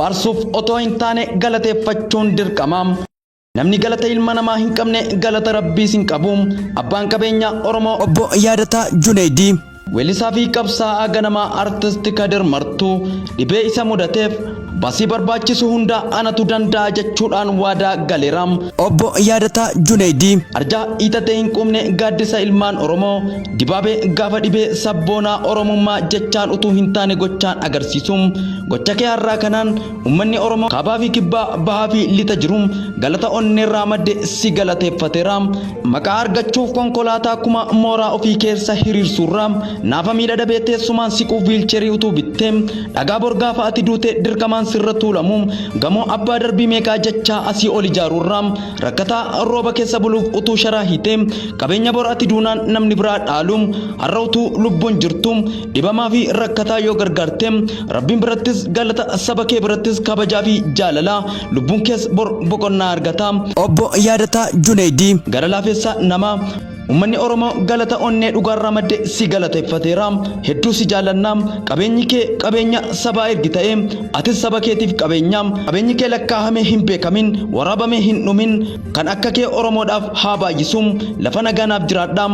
Faarsuuf otoo hin taane galateeffachuun dirqama. Namni galata ilma namaa hin qabne galata Rabbiis hin qabu. Abbaan qabeenyaa Oromoo Obbo Yaadataa Juneeydii. Weellisaa fi qabsaa'aa ganamaa Artist Kadir Martuu dhibee isa mudateef baasii barbaachisu hunda anatu danda'a jechuudhaan waadaa galeera. Obbo Yaadataa Juneeydii. Arjaa hiixatee hin quufne, gaaddisa ilmaan Oromoo, dibaabee gaafa dhibee, sabboonaa Oromummaa jechaan utuu hin taane gochaan agarsiisu. Gocha kee har'aa kanaan Ummanni Oromoo kaabaa fi kibbaa, bahaa fi lixa jiru galata onneerraa madde si galateeffateera. Maqaa argachuuf konkolaataa kuma mooraa ofii keessa hiriirsuurra naafa miila dhabee teessumaan siquuf wiilcherii utuu bittee, dhagaa bor gaafa ati duute dirqamaan sirra tuulamu gamoo abbaa darbii meeqaa jechaa asii ol ijaaruurra rakkataa rooba keessa buluuf utuu sharaa hiitee, qabeenya bor ati duunaan namni biraa dhaalu har'a utuu lubbuun jirtu dhibamaa fi rakkataa yoo gargaarte, Rabbiin birattis galata, saba kee birattis kabajaa fi jaalala, lubbuun kees bor boqonnaa argata. Obbo Yaadataa Juneeydii. Gara laafessa namaa, Ummanni Oromoo galata onnee dhugaarraa madde si galateeffateera. Hedduu si jaalanna. Qabeenyi kee qabeenya sabaa ergi ta'ee, atis saba keetiif qabeenya. Qabeenyi kee lakkaahamee hin beekamin, waraabamee hin dhumin, kan akka kee Oromoodhaaf haa baay'isu. Lafa nagaa naaf jiraadhaa.